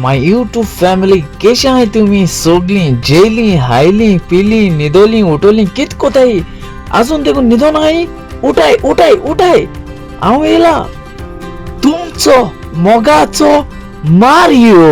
My YouTube family केशे आहाय तुमी सोगलीं जेयलीं हायलीं पिलीं न्हिदोलीं उठोलीं कित कोताय आजून देखून न्हिदोन आहाय उठाय उठाय उठाय हांव येयला तुमचो मोगाचो मारियो.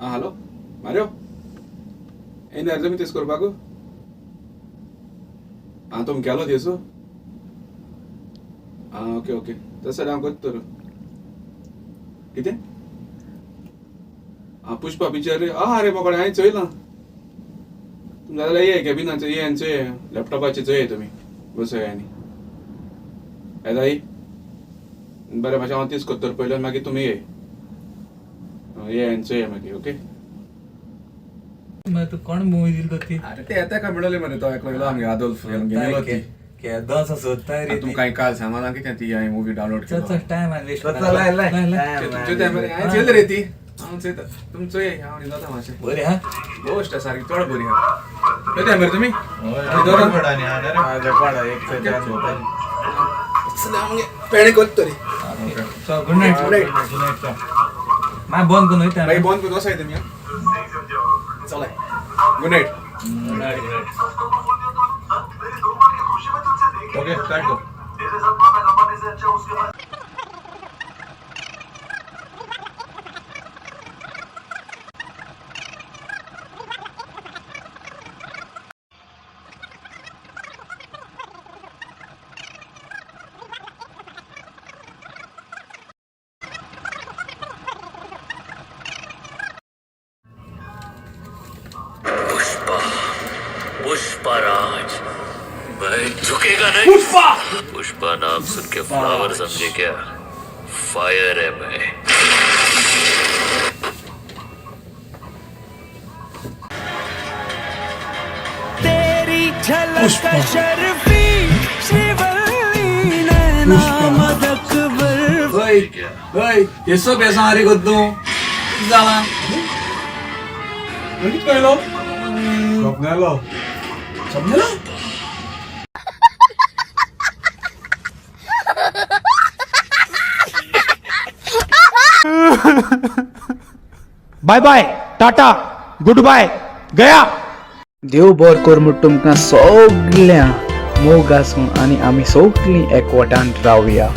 आं हॅलो मार्यो येयना रे तुमी तेस करपाक. आं तुमी गेलो तेसू. आं ओके ओके तशें जाल्यार हांव करता तर. कितें आं पुष्पा पिक्चर रे. आं रे बोकडे हांवें चोयलां. तुमी जाल्यार ये कॅबिनाचेर ये आनी चोय लॅपटॉपाचेर चोय तुमी बसय आनी येताय. बरें मातशें हांव तीच करता पयलीं आनी मागीर तुमी ये ये आनी चोय मागीर. ओके तू कोण मूवी दिली ती? अरे ते येता काय म्हणले मरे तो एकलो गेलो आमगे आदोल्फ गेलो ती. केदोस सोदताय रे. तुमकां काल सांगला कितें ती हांवें मुवी डावनलोड चल केलो. चल टायम आनी वेस्ट. तुमचे ते मरे हांवें चोयलें रे ती. हांव चोयता तुमी चोय हांव न्हिदता मातशें. बरी हा गोश्ट सारकी चड बरी आहा. येता मरे तुमी पेणे करता तरी. चल गुड नायट. Good night. मागीर बंद करून वयता. मागीर बंद करून वसाय तुमी. चलाय गुड नायट. ओके स्टार्ट कर. पुष्पा पुष्पाराज मैं झुकेगा नहीं. पुष्पा पुष्पा नाम सुन के फ्लावर समझे क्या? फायर है मैं. तेरी झलक शर्फी श्रीवल्ली नैना मदक ओय ओय येसो बेसां रे कोत्तू जाला. कितें कळलो? स्वप्नालो समजलो. Bye bye tata good bye Gaya. देव बरो कर म्हूण तुमकां सगळ्यां मोग आसूं आनी आमी सगळीं एकवटान रावया.